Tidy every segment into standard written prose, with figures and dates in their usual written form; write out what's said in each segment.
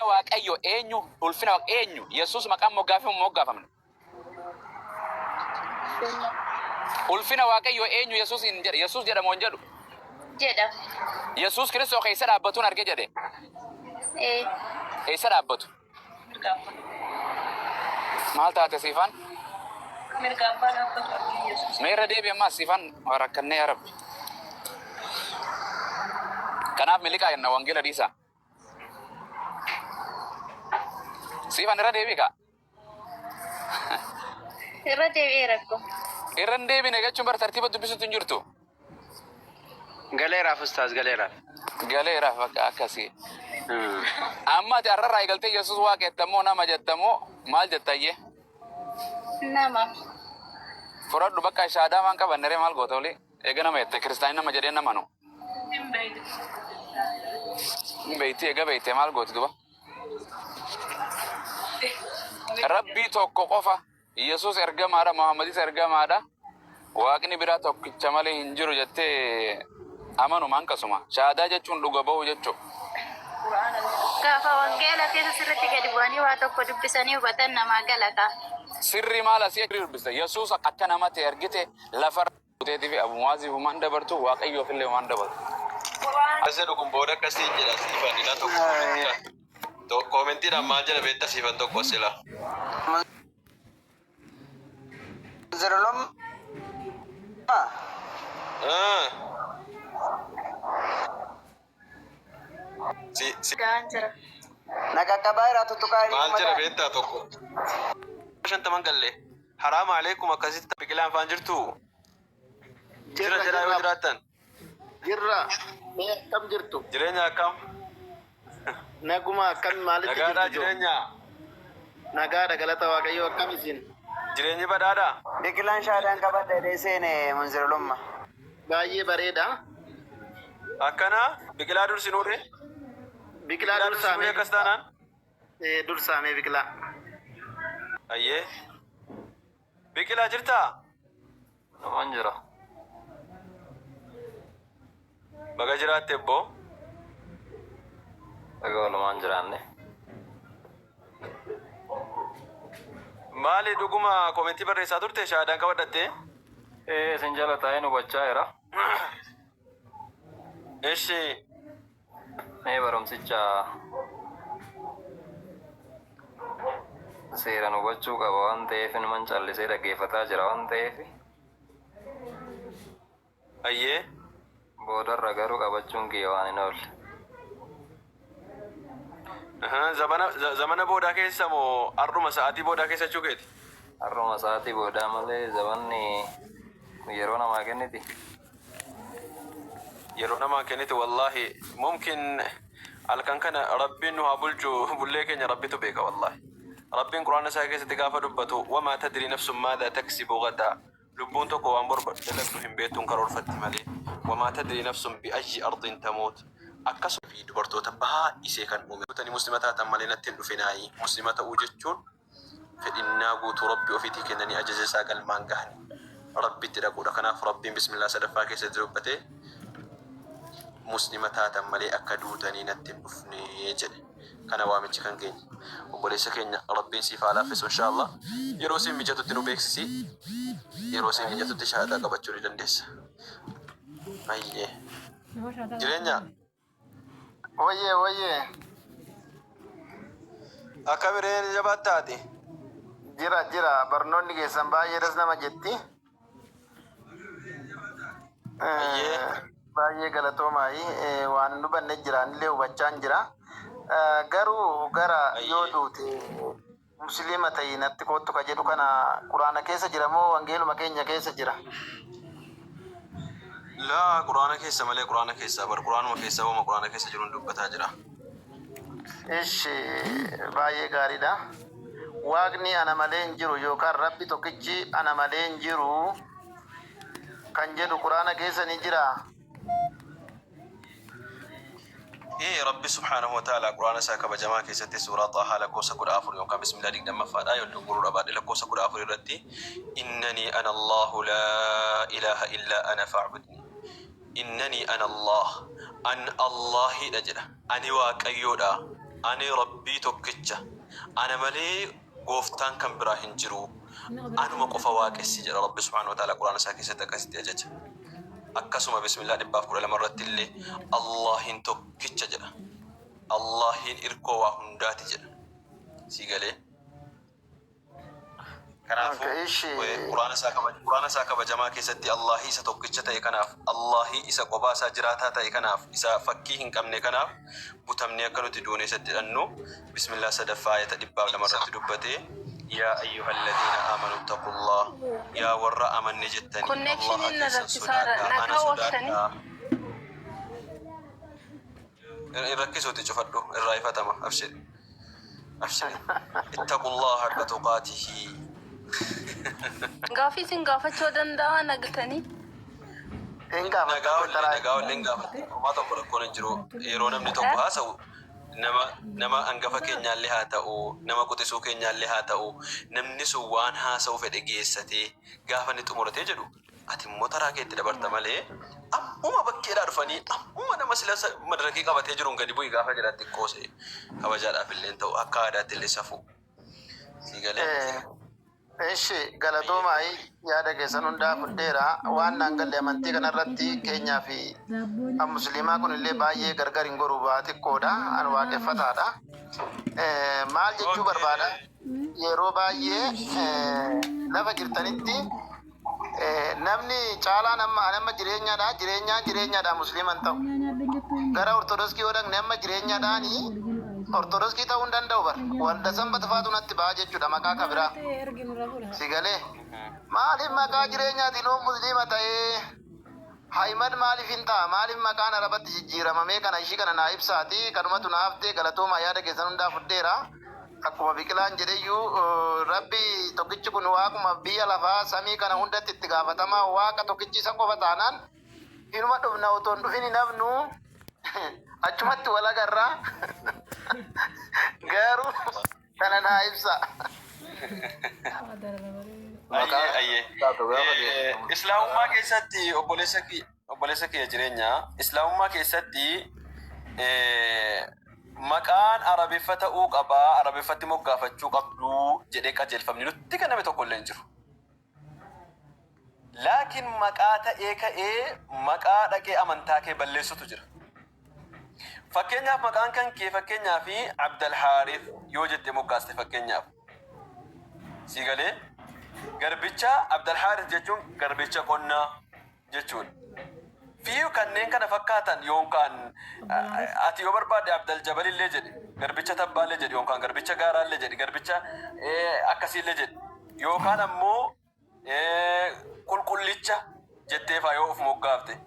Waaqayyo eenyu? Ulfina Waaq eenyu? Yesuus maqaan moggaafamu moo moggaafamne? Ulfina Waaqayyo eenyu Yesuus hin jedhe? Yesuus jedha moo hin jedhu? Jedha. Yesuus Kiristoos keessa dhaabbatuun arge jedhe. Ee. Eessa dhaabbatu? Mirga abbaa. Maal taate siifan? Mirga abbaa dhaabbatu argee Yesuus. Mee irra deebi ammaas siifan waa rakkannee yaa Rabbi. Kanaaf miliqaa jenna wangeela dhiisaa. Siifan irra deebii kaa. Irra deebi'ee rakko. Irra hin deebine jechuun bar tartiiba dubbisuutu hin jirtu. Galeeraaf ustaaz galeeraaf. Galeeraaf bakka akkasii. Amma ati har'arraa eegaltee Yesuus waaqa jettamoo nama jettamoo maal jettayyee? Nama. Fudhadhu bakka shaadaa waan qabanne ree maal goota olii? Eega nama jette kiristaanii nama jedhee nama nu. Hin beektu. Hin beekti eega beekte maal gooti duba? Rabbii tokko qofa Yesuus ergamaadha Muhammadis ergamaadha Waaqni biraa tokkicha malee hin jiru jettee amanuma hanqasuma. Shahaadaa jechuun dhuga ba'uu jechuu. Gaafa wangeela keessa sirriitti gadi bu'anii waa tokko dubbisanii hubatan namaa gala kaa. Sirrii maal asii achi dubbista? Yesuus akka nama ta'e argite lafa buteetii fi Abu Mu'aaziif humaan dabartu Waaqayyoof illee humaan dabartu. Akkas jedhu kun booda akkasiin jedha siifan ila tokko koomentiidhaan koomentiidhaan maal jedha beekta siifan tokko sila. Munzirulummaa. Si si Ga'aan jira. Na qaqqabaa irraa tuttuqaa maal hiriyumma jedha ta'an. beektaa tokko. Shantaman galle. Haraama aleekum akkasitti biqilaan faan jirtu. Jira Jirra jedhaa yoo jirra jiraattan. jirra. Mee akkam jirtu? Jireenya akkam? Naguma akkam maalitti Nagaadhaa jirtu joo? jireenya? Nagaadha galata Waaqayyoo akkam isin? Jireenyi badhaadhaa? Biqilaan shaadaan qabadha jedhee seene munzirulumma. Baay'ee bareeda. Akkana biqilaa dursinuure? Biqilaa Biqilaa dursaa dursinuure mee akkas dursaa. taanaan? Ee dursaa mee biqilaa. Ayyee. Biqilaa jirtaa? Namaan jira. Baga jiraatte ebboo. Baga walumaan jiraanne. Maali dhuguma komentii barreessaa turte shahaadaan qabadhattee? Ee isin jala taa'een hubachaa jira. Ishi. Mee barumsicha seeran hubachuu qaba waan ta'eef inuman callisee dhaggeeffataa jira waan ta'eef Ayyee. boodarra garuu qabachuun kiyya waan hin oolle. Ahaa, Zamana zamana boodaa keessa moo har'uma sa'aatii boodaa keessa jechuu keeti? Har'uma sa'aatii boodaa malee zamanni kun yeroo namaa kenniti. Yeroo namaa kenniti wallaahi mumkin halkan kana rabbiin nu haa bulchu bullee keenya rabbitu beeka wallaahi. Rabbiin quraana isaa keessatti gaafa dubbatu wamaa tadrii nafsun maadhaa taksibu gadaa lubbuun tokko waan bor dalagdu hin beektuun karoorfatti malee wamaa tadrii nafsun bi'ayyi ardin tamuut akkasuma fi dubartoota baay'isee kan uume. Tani muslima taatan malee natti hin dhufinaayi. Muslima ta'uu jechuun fedhinnaa guutuu Rabbi ofiitii kennanii ajaja isaa galmaan gahanii Rabbitti dhaquudha. Kanaaf Rabbiin bismillah sadaffaa keessatti dubbate muslima taatan malee akka duutanii natti hin dhufne jedhe. Kana waamichi kan keenya. Obboleessa keenya Rabbiin siif haa laaffisu inshaallah. Yeroo siif mijatutti nu beeksisi. Yeroo siif mijatutti shahaadaa qabachuu ni dandeessa. Ayyee. Jireenya. Wayyee wayyee. Akka bireen jabaattaati. Jira jira barnoonni keessan baay'ee das nama jetti. Ayyee. Baay'ee galatoomaayii waan hin hubanne jira anillee hubachaan jira. Garuu gara yoo Ayyee. duute Musliima ta'i natti koottu ka jedhu kana Qur'aana keessa jira moo wangeeluma keenya keessa jira? Laa quraana keessa malee quraana keessaa bar quraanuma keessaa wama quraana keessa jiruun dubbataa jira. Ishi baay'ee gaariidha. Waaqni ana malee hin jiru yookaan Rabbi tokkichi ana malee hin jiru kan jedhu Qur'aana keessa ni jiraa? Ee Rabbi subhaanahu wa ta'aalaa Qur'aana isaa kabajamaa keessatti suuraa Xaahaa lakkoofsa 14 yookaan bismillah 20ffaadha yoon dogoggoruu dhabaadhe lakkoofsa 14 irratti innanii ana Allahu laa ilaaha illaa ana fa'budni innanii ana Allah an Allahiidha jedha ani Waaqayyoodha Ani Rabbii tokkicha, ana malee gooftaan kan biraa hin jiru, anuma qofa waaqessi jedha Rabbi subhaanahu wa ta'aalaa Qur'aana isaa keessatti akkasitti ajaja. Akkasuma Bismillah 112 irratti illee Allaahin tokkicha jedha. Allaahin irkoo waa hundaati jedha. Sii galee? Kanaafuu Okay, ishi. Qur'aana isaa kabaj- Qur'aana isaa kabajamaa keessatti Allaahii isa tokkicha ta'e kanaaf, Allaahii isa qophaa isaa jiraataa ta'e kanaaf, isa fakkii hin qabne kanaaf butamnee akka nuti duunee isatti hidhannu Bismillah sadaffaa ayata 102 irratti dubbate Yaa ayyuhalladiina aamanu ittaqullaah yaa warra amanne jettanii Allaaha Konneekshiniin na keessan rakkisaara. sodaadhaa ana Nagaa ooltanii. sodaadhaa. Hin rakkisuuti cufadhu irraa ifatama abshir abshir ittaqullaha haqqa tuqaatihi. Gaafii isin gaafachuu danda'a nagatanii. Hin gaafatta Nagaa ollee intalaa. nagaa ollee hin gaafatta homaa tokko rakkoon hin jiru yeroo namni tokko haasa'u nama nama angafa keenyaallee haa ta'u nama quxisuu keenyaallee haa ta'u namni sun waan haasa'u fedhe geessatee gaafa inni xumuratee jedhu Ati immoo taraa kee itti dabarta malee ammuma bakkeedhaa dhufanii ammuma nama sila madarakii qabatee jiruun gadi bu'i gaafa jedhan xiqqoo see kabajaadhaaf illee hin ta'u akka aadaatti illee safuu. Sii galee? Eshi galatoomaa yaada keessan hundaa fudheera waan naan galle amantii kanarratti keenyaa fi kan musliimaa kun illee baay'ee gargar hin goru baa xiqqoodha an waaqeffataadha maal jechuu barbaada yeroo baay'ee lafa jirtanitti Namni caalaan amma ani amma jireenyaadha jireenyaa jireenyaadha musliima hin ta'u. Gara ortodoskii yoo dhaqne amma jireenyaadhaani ortodoskii ta'uu hin danda'u bar. Walda sanbata faatu natti ba'a jechuudha maqaa kabiraa. Si galee maaliif maqaa jireenyaatiin yoo musliima ta'ee Haymad maaliif hin ta'a maaliif maqaan arabatti jijjiirama mee kana ishii kana naa ibsaati kanumatu na haftee galatoomaa yaada keessan hundaa fudheera. Akkuma Biqilaan jedheyyuu Rabbi tokkichi kun Waaquma biyya lafaa samii kana hundatti itti gaafatamaa Waaqa tokkichi isa qofa taanaan inuma dhufna otoo hin dhufin hin hafnu achumatti wal agarra garuu kana naa ibsa. Ayyee ayyee. Islaamummaa keessatti obboleessa kiyya obboleessa kiyya jireenya Islaamummaa keessatti Maqaan Arabiffa ta'uu qaba, Arabiffatti moggaafachuu qabdu jedhee qajeelfamni nutti kenname tokko illee hin jiru. Laakiin maqaa ta'ee ka'ee maqaa dhaqee amantaa kee balleessutu jira. Fakkeenyaaf maqaan kan kee fakkeenyaaf Abdalhaarith yoo jettee moggaaste fakkeenyaaf. Sii galee garbicha Abdalhaarith jechuun garbicha qonnaa jechuudha. Fi kanneen kana fakkaatan yoonkaan ati yoo barbaadde Abdal Jabalillee jedhi, garbicha tabbaallee jedhi, yookaan garbicha gaaraallee jedhi, garbicha akkasiillee jedhi. Yookaan ammoo qulqullicha jettee faa yoo of moggaafte.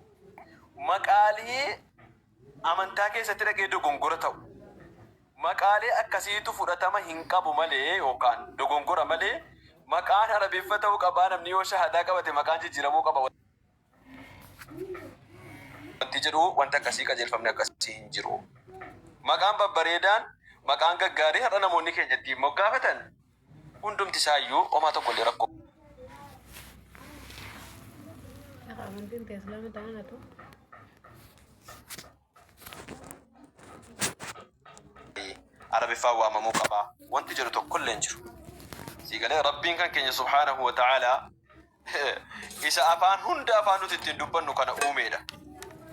Maqaalee amantaa keessatti dhaqee dogongora ta'u. Maqaalee akkasiitu fudhatama hin qabu malee yookaan dogongora malee maqaan Arabiffa ta'uu qabaa namni yoo shahadaa qabate maqaan jijjiiramuu qaba wanti jedhu wanti akkasii qajeelfamni akkasii hin jiru. Maqaan babbareedaan maqaan gaggaarii har'a namoonni keenya ittiin moggaafatan hundumti isaayyuu homaa tokko illee rakkoo Amantiin tee islaama ta'an Arabiffaan waamamuu qaba wanti jedhu tokkollee hin jiru. Sii galee Rabbiin kan keenya subhaanahu wa ta'aalaa isa afaan hunda afaan nuti ittiin dubbannu kana uumeedha.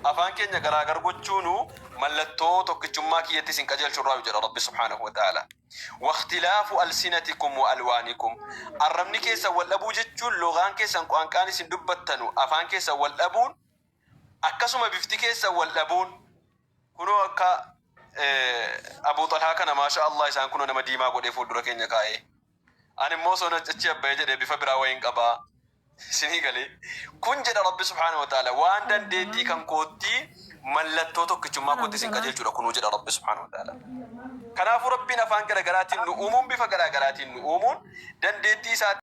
Afaan keenya garaagar gochuunu mallattoo tokkichummaa kiyyatti isin qajeelchu irraa jedha Rabbi subhaanahu wa ta'aalaa. Waqtilaafu alsinatikum wa alwaanikum arrabni keessan wal dhabuu jechuun logaan keessan qaanqaan isin dubbattanu afaan keessan wal dhabuun Akkasuma bifti keessan wal dhabuun kunoo akka Abuu Xalhaa kana maashaa Allah isaan kunoo nama diimaa godhee fuuldura keenya kaa'ee. Ani immoo osoo achi abbayee jedhee bifa biraa wayiin qabaa. Isinii galee. Kun jedha Rabbi subhaanahu wa ta'ala waan dandeettii kan koottii mallattoo tokkichummaa kootti isin qajeelchuudha kunuu jedha Rabbi subhaanahu wa ta'ala. Kanaafuu Rabbiin afaan garaagaraatiin nu uumuun bifa garaagaraatiin nu uumuun dandeettii isaa